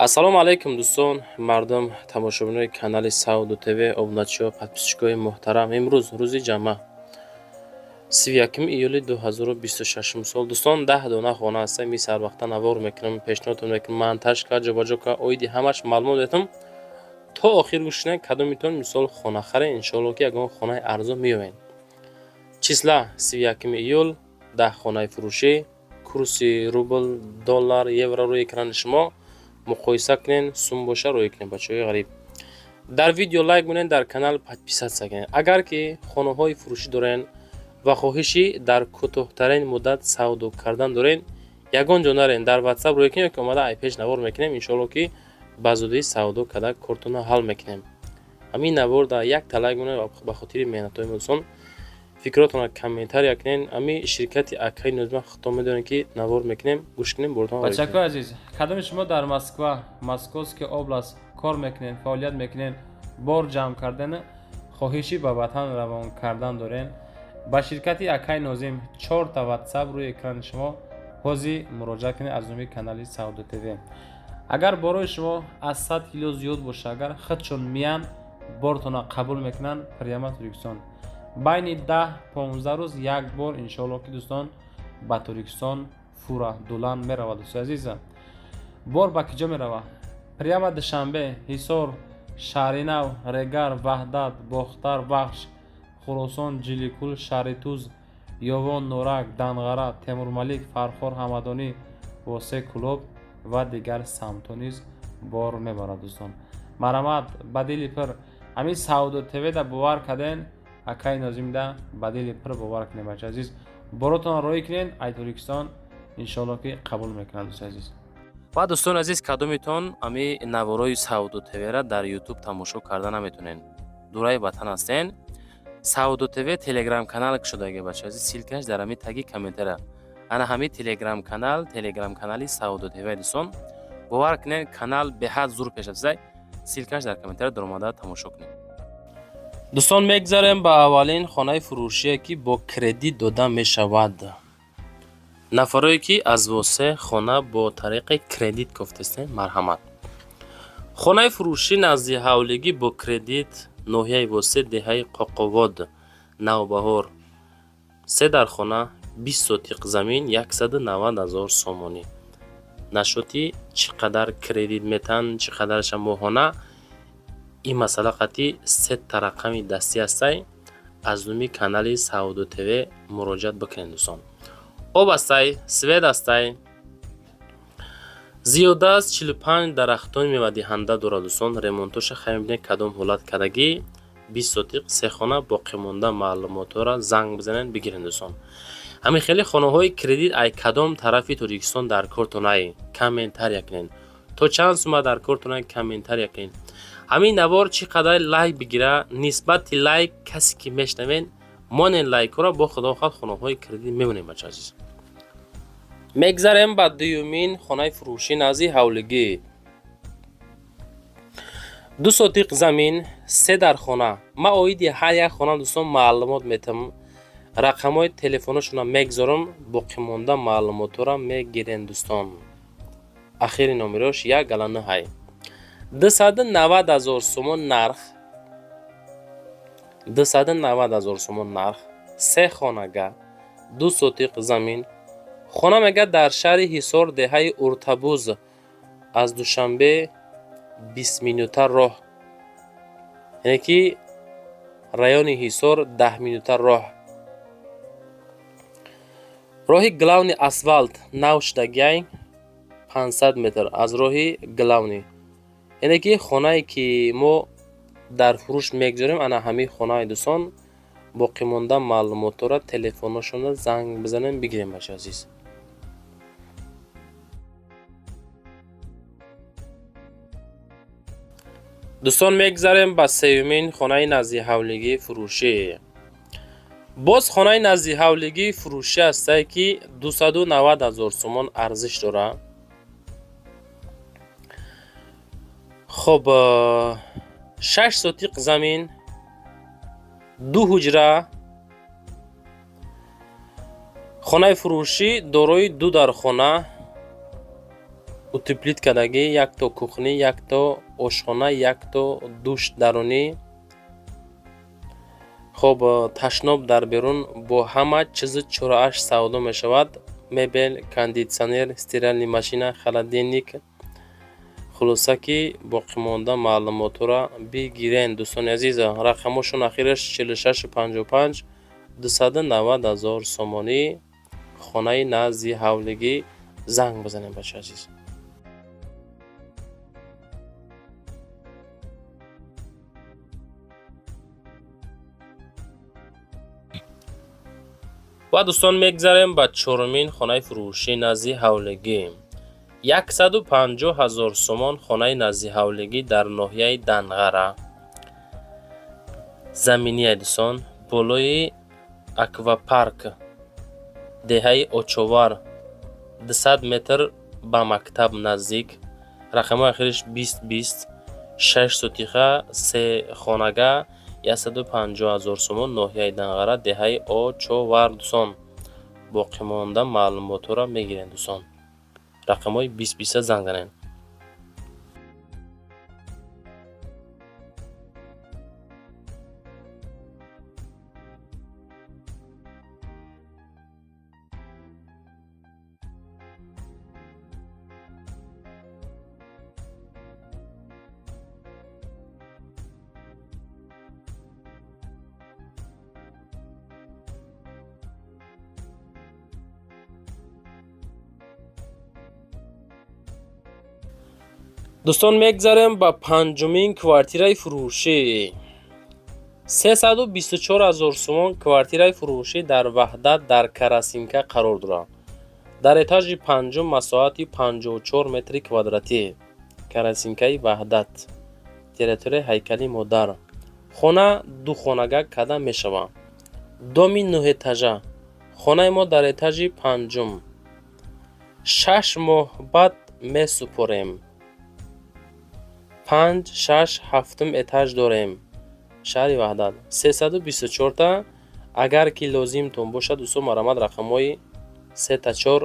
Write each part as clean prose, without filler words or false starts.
Ассалому алайкум, дӯстон, мардум, тамошобинои канали Савдо ТВ, обуначиҳо, подписчикои муҳтарам. Имрӯз рӯзи ҷамъа, 31 июли 2026 сол. Дӯстон, 10 дона хона ҳаста, ми сарвақта навор мекунам, пешниҳодтон мекунам, монтаж кард, ҷобаҷо кард, оиди ҳамаш маълумот метам. То охир гӯш кунед, кадомитон мисол хона харен, иншоалло, ки ягон хонаи арзон меёбед. Числа 31 июл, 10 хонаи фурӯшӣ, курси рубл, доллар, евро рӯи экрани шумо, муқоиса кунед, сум боша рӯй кунед. Бачаҳои ғариб, дар видео лайк монед, дар канал подписаться кунед. Агар ки хонаҳои фурӯшӣ дорен ва хоҳиши дар кӯтоҳтарин муддат савдо кардан дорен, ягон ҷо нарен, дар WhatsApp рӯй кунед, ки омада ай пеш навор мекунем. Иншоалло, ки ба зудӣ савдо карда, кортонро ҳал мекунем. Ҳамин навор дар якта лайк монед ба хотири меҳнатҳои мо. Дӯстон, фикротонро комментария кунед. Ҳами ширкати акаи Нозима худтон медонед, ки навор мекунем, гӯш кунем, боротон. Бачакои азиз, кадоми шумо дар Москва, Московский область кор мекунед, фаъолият мекунед, бор ҷамъ кардан, хоҳиши ба ватан равон кардан дорен, ба ширкати акаи Нозим чорта WhatsApp рӯи экрани шумо, ҳозир муроҷиат кунед. Аз номи канали Савдо ТВ, агар борои шумо аз 100 кило зиёд боша, агар худшон миян, бортона қабул мекунанд, прямо Тоҷикистон байни 10-15 рӯз як бор, иншоалло, ки дӯстон, ба Тоҷикистон фура дулан меравад. Дӯстои азиза, бор ба киҷо меравад? Прямо Душанбе, Ҳисор, Шаҳринав, Регар, Ваҳдат, Бохтар, Вахш, Хуросон, Ҷиликул, Шаҳритуз, Ёвон, Норак, Данғара, Темурмалик, Фархор, Ҳамадонӣ, Восе, Кӯлоб ва дигар самтҳо низ бор мебарад. Дӯстон, марҳамат, ба дили пир ҳамин Савдо ТВ-да бовар карден, акаи Нозимда ба дили пир бовар кунед. Бача азиз, боротонро роҳӣ кунед, ай Тоҷикистон иншоалло, ки қабул мекунад, дӯстои азиз. Ва дӯстони азиз, кадомитон ами наворои Савдо ТВ-ра дар Ютуб тамошо карда наметонед, дураи ватан ҳастен, Савдо ТВ телеграм канал кушодаги. Бача азиз, ссылка ш дар ҳами таги комментария. Ана ҳами телеграм канал, телеграм канали Савдо ТВ. Дӯстон, бовар кунед, канал беҳад зур пеш рафтааст. Ссылка ш дар комментария, даромада тамошо кунед. Дӯстон, мегзарем ба аввалин хонаи фурӯшие, ки бо кредит дода мешавад. Нафарое, ки аз Восе хона бо тариқи кредит кофтастем, марҳамат. Хонаи фурӯшӣ назди ҳавлигӣ бо кредит, ноҳияи Восе, деҳаи Қоқовод, Навбаҳор, се дар хона, 20 сотиқ замин, 190 000 сомонӣ. Нашоти чӣ қадар кредит метаҳанд, чӣ қадарша моҳона, ин масъала қатъи сета рақами дастӣ ҳастай. Аз номи канали Савдо ТВ муроҷиат бикунед. Дӯстон, об ҳастай, свет ҳастай, зиёда аз 45 дарахтони мевадиҳанда дорад. Дӯстон, ремонтоша хай мебинед, кадом ҳолат кардагӣ. 20 сотиқ, се хона. Боқимонда маълумотҳоро занг бизанед, бигиред. Дӯстон, ҳамин хеле хонаҳои кредит ай кадом тарафи Тоҷикистон дар кортонай, комментария кунед. То чанд сума дар кортонай, комментария кунед. Ҳамин навор чӣ қадар лайк бигира, нисбати лайк касе ки мешнавед, монен лайкҳоро, бо худо хоҳад, хонаҳои кредит мемонем. Бача азиз, мегзарем ба дуюмин хонаи фурӯшӣ назди ҳавлигӣ, 2 сотиқ замин, се дар хона. Ман оиди ҳар як хона, дӯстон, маълумот метам, рақамҳои телефоношонро мегзорам, боқимонда маълумотҳоро мегирен. Дӯстон, ахири номерош як гала ҳай. 290 000 сомон нарх, 290 000 сомон нарх, се хонага, 2 сотиқ замин. Хона мегӯяд дар шаҳри Ҳисор, деҳаи Уртабуз, аз Душанбе 20 минута роҳ, яъне ки райони Ҳисор 10 минута роҳ, роҳи главный асфалт нав шудагиай, 500 метр аз роҳи главный. Яъне ки хонае, ки мо дар фурӯш мегузорем, ана ҳамин хонаи. Дӯстон, боқимонда маълумотҳоро телефонҳошонро занг бизанем, бигирем. Бача азиз, дӯстон, мегзарем ба сеюмин хонаи наздиҳавлигии фурӯшӣ. Боз хонаи наздиҳавлигии фурӯшӣ ҳастае, ки 290 000 сомон арзиш дорад. Хоб, 6 сотиқ замин, ду ҳуҷра. Хонаи фурӯшӣ дорои ду дархона. Утеплить кардагӣ, якто кухня, якто ошхона, якто душ дарунӣ. Хоб, ташноб дар берун бо ҳама чизу чорааш савдо мешавад: мебел, кондитсионер, стиральный машина, холодильник. Хулоса ки боқимонда маълумотҳоро бигирен, дӯстони азиз. Рақамошон ахираш 4655, 290 000 сомонӣ. Хонаи назди ҳавлигӣ, занг бизанем, бачаи азиз. Ва дӯстон, мегзарем ба чорумин хонаи фурӯшӣ назди ҳавлигӣ. 150 000 сомон, хонаи назди ҳавлигӣ дар ноҳияи Данғара. Заминия, дӯстон, болои аквапарк, деҳаи Очовар, 200 метр ба мактаб наздик. Рақамҳои ахириш 2020, 6 сотиха, се хонага, 150 000 сомон, ноҳияи Данғара, деҳаи Очовар. Дӯстон, боқимонда маълумотҳоро мегирем, дӯстон. Рақамҳои 2020 занг занед. Дӯстон, мегзарем ба панҷумин квартираи фурӯшӣ. 324 000 сомон, квартираи фурӯшӣ дар Ваҳдат, дар Карасинка қарор дорад, дар этажи панҷум, масоҳати 54 метри квадратӣ. Карасинкаи Ваҳдат, территорияи ҳайкали модар. Хона духонага карда мешавад. Доми нӯҳэтажа. Хонаи мо дар этажи панҷум. 6 моҳ баъд месупорем. Панҷ, шаш, ҳафтум этаж дорем. Шаҳри Ваҳдат, 324-та. Агар ки лозимтон бошад, дӯстон, марамат рақамҳои сета чор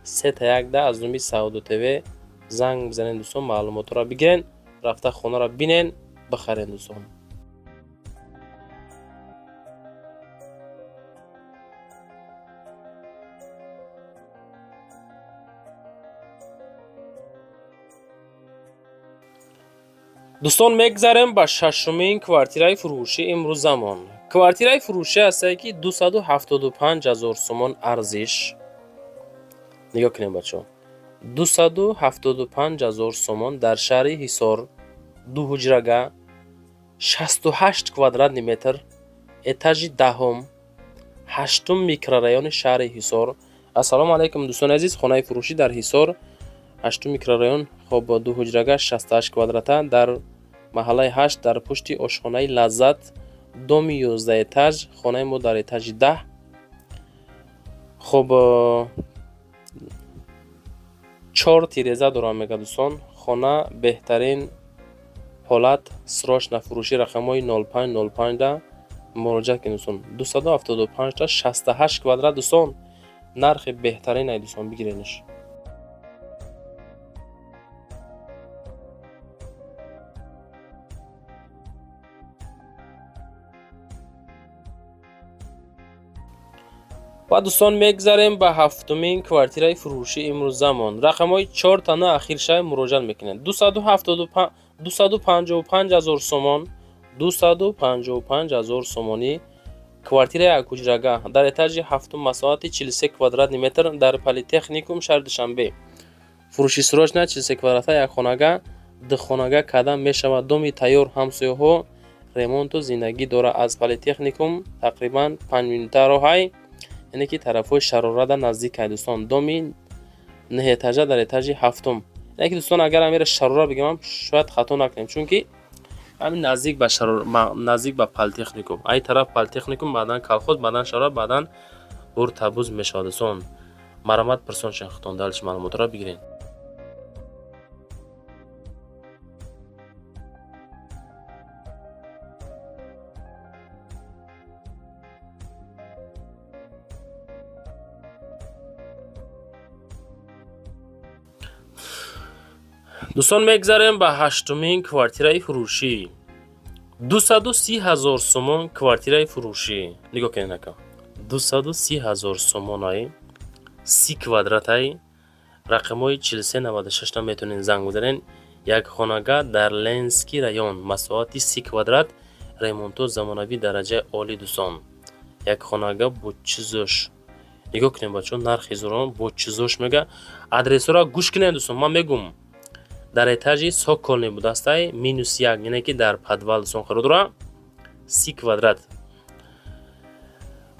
сета якда аз номи Савдо ТВ занг бизанед, дӯстон, маълумотҳоро бигирен, рафта хонаро бинен, бихарен, дӯстон. Дӯстон, мегзарем ба шашумин квартираи фурӯшӣ имрӯзамон. Квартираи фурӯшӣ ҳастае, ки 275 000 сомон арзиш. Нигоҳ кунем, бачаҳо, 275 000 сомон, дар шаҳри Ҳисор, ду ҳуҷрага, 68 квадратный метр, этажи 10-ум, ҳаштум микрорайони шаҳри Ҳисор. Ассалому алайкум, дӯстони азиз. Хонаи фурӯшӣ дар Ҳисор, ҳаштум микрорайон. Хоб, ду ҳуҷрага, 68 квадрата, дар маҳаллаи ҳашт, дар пушти ошхонаи Лаззат, доми 11 этаж. Хонаи мо дар этажи 10. Хоб, чор тиреза дорам, мега, дӯстон. Хона беҳтарин ҳолат, срочно фурӯшӣ. Рақамҳои 0505-да муроҷиат кунед, дӯстон. 275-та, 68 квадрат, дӯстон, нархи беҳтарин ай, дӯстон, бигиренаш. Ва дӯстон, мегзарем ба ҳафтумин квартираи фурӯшӣ имрӯзамон. Рақамҳои чортана ахиршай муроҷиат мекунед. 255 000 сомон, 255 000 сомонӣ, квартираи якҳуҷрага дар этажи ҳафтум, масоҳати 43 квадратный метр, дар Политехникум, шаҳри Душанбе. Фурӯши срочно, 43 квадрата, якхонага, духонага карда мешавад. Доми тайёр, ҳамсояҳо, ремонту зиндагӣ дорад. Аз Политехникум тақрибан 5 минута роҳай, яъне ки тарафҳои Шарорада наздикай, дӯстон. Доми нӯҳэтажа дар этажи ҳафтум. Яъне ки, дӯстон, агар амира Шарора бигӯям, шояд хато накунем, чунки ҳамин наздик ба наздик ба Политехникум, ай тараф Политехникум, баъдан Колхоз, баъдан Шарора, баъдан Буртабуз мешавад. Дӯстон, марамат пурсон шахтон, дальше маълумотро бигиред. Дӯстон, мегзарем ба ҳаштумин квартираи фурӯшӣ. 230 000 сомон квартираи фурӯшӣ. Нигоҳ кунед ака. 230 000 сомонаи 30 квадратай, рақамҳои 4396 метавонед занг бизанед. Як хонага дар Ленинский район, масоҳати 30 квадрат, ремонтҳо замонавӣ дараҷаи олӣ. Дӯстон, як хонага бо чизош. Нигоҳ кунед, бачаҳо, нархи зурон бо чизош мега. Адресҳоро гӯш кунед, дӯстон, ман мегум. Дар этажи цокольный будастай, -1, яъне ки дар подвал, дӯстон, қарор дорад. 30 квадрат.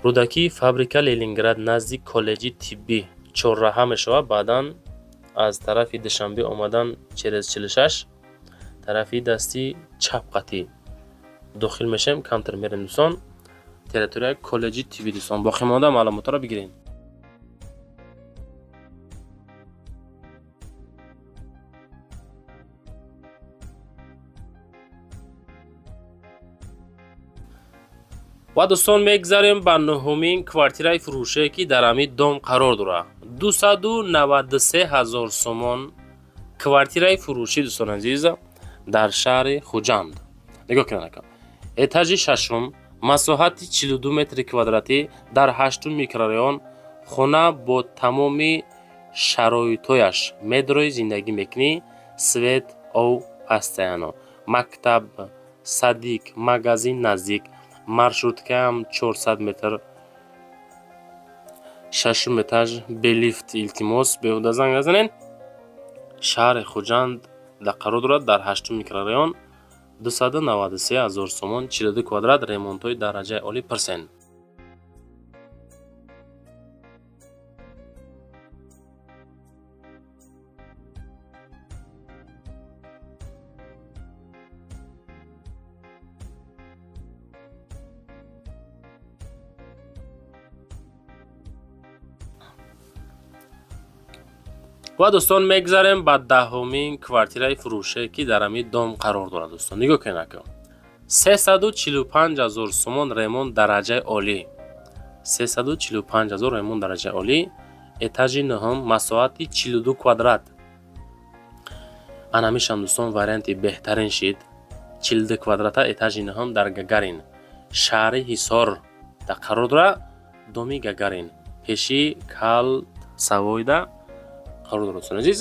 Рӯдакӣ, фабрика Ленинград, назди коллеҷи тиббӣ чорраҳа мешавад. Баъдан аз тарафи Душанбе омадан, через 46, тарафи дасти чап қатӣ дохил мешавем, камтар мерем, дӯстон, территорияи коллеҷи тиббӣ. Дӯстон, боқимонда маълумотҳоро бигирем. Ва дӯстон, мегзарем ба нуҳумин квартираи фурӯшие, ки дар ҳамин дом қарор дорад. 293 000 сомон квартираи фурӯшӣ, дӯстони азиз, дар шаҳри Хуҷанд. Нигоҳ кунед ака. Этажи шашум, масоҳати 42 метри квадратӣ, дар ҳаштум микрорайон, хона бо тамоми шароитҳояш. Медрои зиндагӣ мекунӣ, свет, об постоянно, мактаб, садик, магазин наздик, маршруткаам 400 метр. Шашум этаж, бе лифт, илтимос, беҳуда занг назанед. Шаҳри Хуҷанд қарор дорад, дар ҳаштум микрорайон, 293 000 сомон, 42 квадрат, ремонтҳои дараҷаи олӣ. Пирсен. Ва дӯстон, мегзарем ба даҳумин квартираи фурӯшие, ки дар ҳамин дом қарор дорад. Дӯстон, нигоҳ кунед ака. 345 000 сомон, ремонт дараҷаи олӣ. 345 000, ремонт дараҷаи олӣ, этажи нуҳум, масоҳати 42 квадрат. Анамишам, дӯстон, варианти беҳтарин шид. 42 квадрата, этажи нуҳум, дар Гагарин, шаҳри Ҳисор дар қарор дорад. Доми Гагарин, пеши кал Савойда қарор дорад. Дӯстони азиз,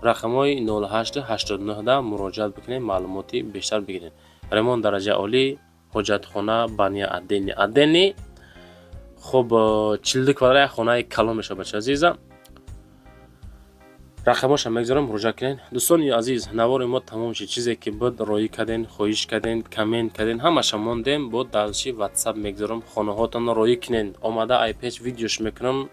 рақамҳои 0889 муроҷиат бикунед, маълумоти бештар бигиред. Ремонт дараҷаи олӣ, ҳоҷатхона, баня отдельный, отдельный. Хуб, 42 квадрат як хонаи калон мешавад, бачаи азиза. Рақамҳоша мегузорам, муроҷиат кунед. Дӯстони азиз, навори мо тамом шид. Чизе ки буд, роӣ кардем, хоҳиш кардем, коммент кардем, ҳамаша мондем. Бо дальше Ватсап мегузорам, хонаҳотонро роӣ кунед. Омада айпеч видеош мекунам.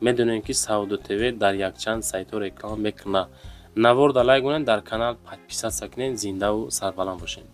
Медонем, ки Савдо ТВ дар якчанд сайтҳо реклама мекунад. Навор да лайк монед, дар канал подписаться кунед. Зиндаву сарбаланд бошед.